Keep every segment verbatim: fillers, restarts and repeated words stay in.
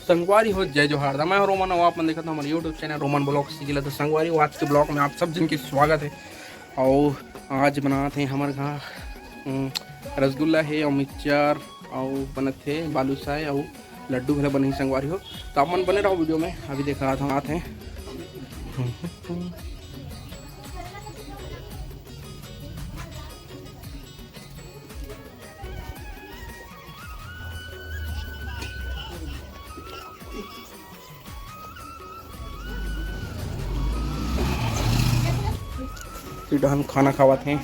संगवारी हो, जय जोहार। मैं रोमन, अउ आप मन देखत हो हमर YouTube चैनल रोमन ब्लॉग्स। तो संगवारी हो, आज के ब्लॉग में आप सब जन के स्वागत है। अउ आज बनात हे हमर घर, उम, रसगुल्ला हे अउ मिक्सचर अउ बनत हे बालूशाही अउ लड्डू घला बनही संगवारी हो। तो आप मन बने रहो वीडियो में, अभी देखा था आत हे। सीधा हम खाना खावत हैं।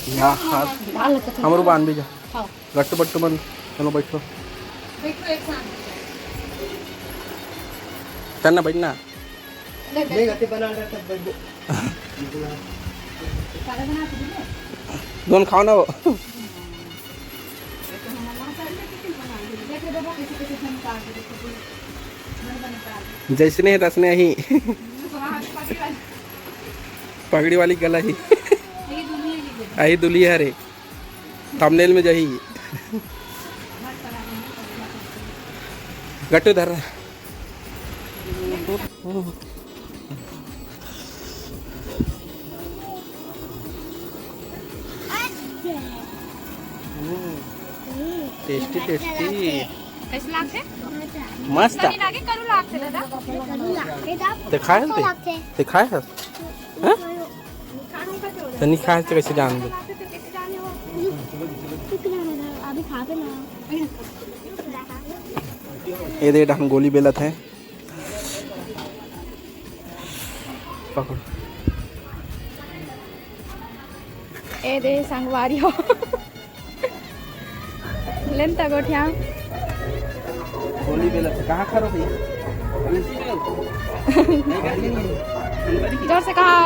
या, हाँ। हमरो बांध भी जा। गट्टू बट्टू मन, चलो बैठो। बैठो एक साथ। चल ना, बैठ ना। नहीं, गट्टू बना रहा था, बैठ। सारा बना के दे। दोनों खाओ ना वो। जैसने है तसने ही। पगड़ी वाली गला ही। यही दुल्हिया हरे। थंबनेल में जही। गट्टू धर। Tasty, tasty. कैसे लागथे? मस्त। करू लागथे दादा। ते खाए हस ते? ते खाए हस? हैं? तनी खाए हस ते कैसे जान दे? अभी खा के ना। ये दे, डहन गोली बेलत है। पकड़। ए दे संगवारी हो। लेन त गोठिया। गोली बेला से कहाँ खा रहो भैया? जोर से कहा।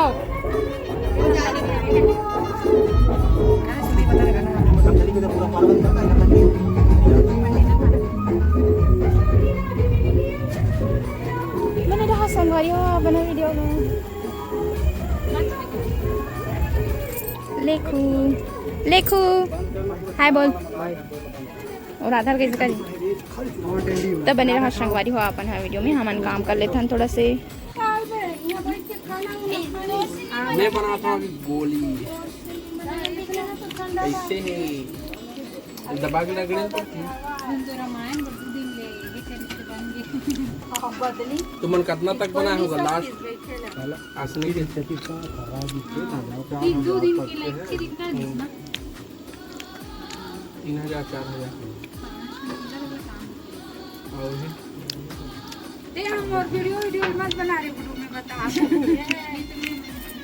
मैंने रहा संगवारी हो बना वीडियो में। लेखू, लेखू, हाय बोल। और आधार कैसे करी? तब बने रहा संगवारी हो अपन हा वीडियो में, हमन काम कर लेथन थोड़ा से। मैं बनाता हूँ अभी गोली। ऐसे है। दबा के रगड़े तो। तुमन कितना तक बनाए होगा लास्ट? आसनी के। तीन दो दिन के लाइफ के जितना दिन ना। तीन हजार, चार हजार। और है? ते हम और वीडियो, वीडियो मत बना रहे, ग्रुप में बता।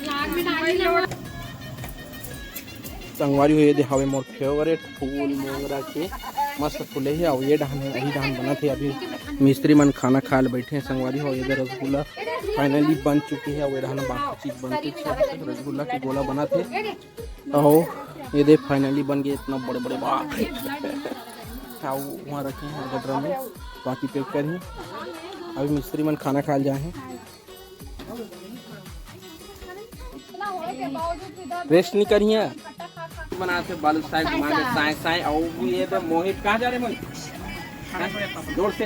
लाग में डाली ना। संगवारी हो, ये दे हवे मोर फेवरेट फूल मोंगरा के, मस्त फूले हे। अउ ये डहन, यही डहन बनत हे। अभी मिस्त्री मन खाना खाए ल बैठे हैं संगवारी हो। ये दे रसगुल्ला फाइनली बन चुके हे। अउ ये डहन बाकी चीज बनते थे, अभी तक रसगुल्ला के गोला बनत हे। अहो, ये दे फाइनली बन गए इतना बड़े बड़े, बाप रे। अउ वहाँ रखे हैं गटरा में, बाकी पैक कर ही। अभी मिस्त्री मन खाना खाए ल जाए हैं। रेस्ट नहीं करिए। बनाते बालूशाही घुमा के साए साए। और वो ये तो मोहित कहाँ जा रहे मोहित? हाँ? जोर से।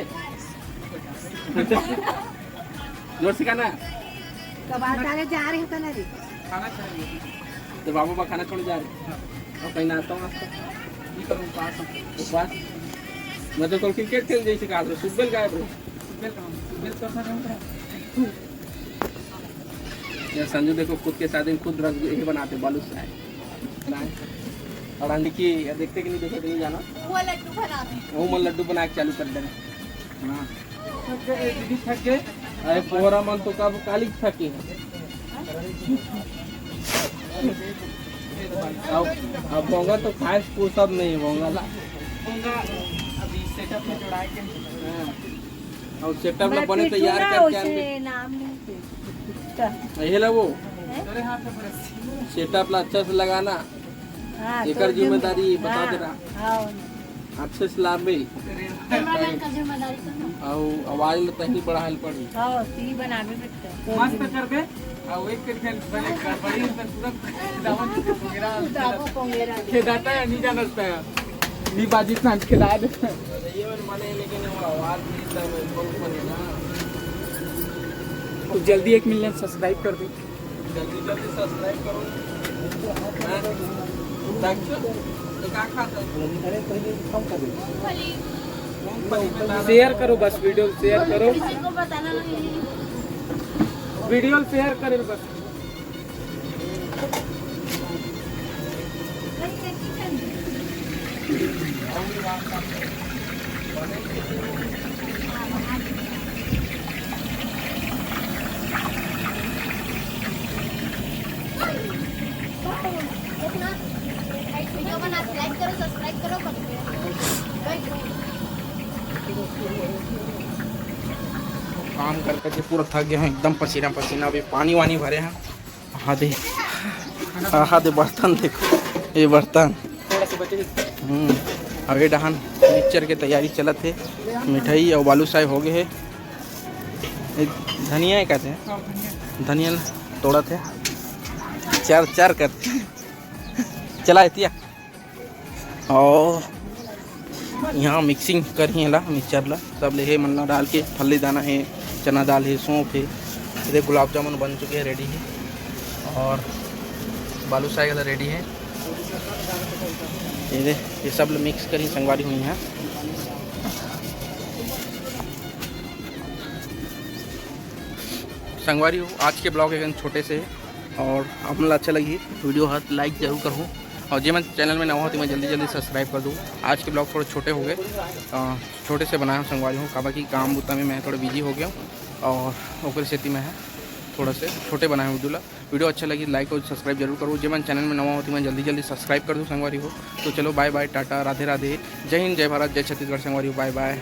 जोर से कहना। कब आ जा रहे, जा रहे हो कहना रे। खाना खाएंगे। तो बाबू बा खाना छोड़ जा रहे। और कहीं नाश्ता वास्ता? ये करो उपास। उपास। मैं तो कल क्रिकेट खेल जैसे कहा था, सुबेल गायब रहे। सुबेल कहाँ? सुबेल तो सर हम। यार संजू देखो खुद के शादी में खुद रस ये बनाते बालूशाही। और आंटी की देखते कि नहीं देखते नहीं जाना। वो लड्डू बनाते हैं। वो मन लड्डू बना के चालू कर देना। हाँ। थक गए, दीदी थक गए। अरे पोहरा मन तो कब काली थके हैं। अब, अब होगा तो खाए को सब नहीं होगा ला। होगा अभी सेटअप में जोड़ाए के। हाँ। और सेटअप ला बने तैयार करके आने। नाम नहीं। यही ला वो। हैं? सेटअप ला अच्छा से लगाना। हाँ, एकर तो जिम्मेदारी बता हाँ, दे रहा। हाँ। अच्छे से लाबे। कैमरामैन का जिम्मेदारी तो ना। और आवाज ला तही बढ़ाए ल पड़ी। हाँ, ती बनाबे बेटा। मस्त करबे। और एक के फेर बने कर बड़ी तो तुरंत दावन को मेरा दाबो को मेरा। ये दाता है, नहीं जानता है। नी बाजी इतना खिला दे। ये मन बने, लेकिन वो आवाज नहीं, सब ऊपर ऊपर है ना। तो जल्दी एक मिलियन सब्सक्राइब कर दे। जल्दी जल्दी सब्सक्राइब करो। हैं? दक्ष, ये क्या खाता है? मूंगफली में डाला शेयर करो, बस वीडियो शेयर करो। किसी को बताना नहीं। वीडियो शेयर करे बस। वीडियो बना के लाइक करो, सब्सक्राइब करो, कर दो। काम कर करके पूरा थक गया हूँ, एकदम पसीना पसीना। अभी पानी वानी भरे हैं। हाँ दे, हाँ दे, बर्तन देखो, ये बर्तन। थोड़ा सा बचे। हम्म, अभी डहान मिक्सचर के तैयारी चलत हे। मिठाई और बालूशाही हो गए हे। ये धनिया है कहते हैं, हाँ, धनिया। धनिया तोड़त हे। चार चार कर चला एतिया। और यहाँ मिक्सिंग करही ला, मिक्सचर ला, सब ले हे मन ला डाल के, फल्ली दाना है, चना दाल है, सौंफ है। ये गुलाब जामुन बन चुके हैं, रेडी है। और बालूशाही वाला रेडी है। ये दे, ये सब मिक्स करी संगवारी हुई है। संगवारी हो, आज के ब्लॉग एकदम छोटे से है और आप मन ला अच्छा लगी वीडियो हा, लाइक जरूर करहूँ। और जे मन चैनल में नवा हो, तो मैं जल्दी जल्दी सब्सक्राइब कर दूँ। आज के ब्लॉग थोड़े छोटे हो गए, अ, छोटे से बनाया हूँ संगवारी हो, काबर कि काम बुता में मैं थोड़ा बिजी हो गया हूँ और ओकर सेती मैं थोड़ा से छोटे बनाया हूँ वीडियो ला। वीडियो अच्छा लगी, लाइक और सब्सक्राइब जरूर करो। जे मन चैनल में नवा हो, तो मैं जल्दी जल्दी सब्सक्राइब कर दूँ संगवारी हो। तो चलो, बाय बाय, टाटा, राधे राधे, जय हिंद, जय भारत, जय छत्तीसगढ़ संगवारी हो, बाय बाय।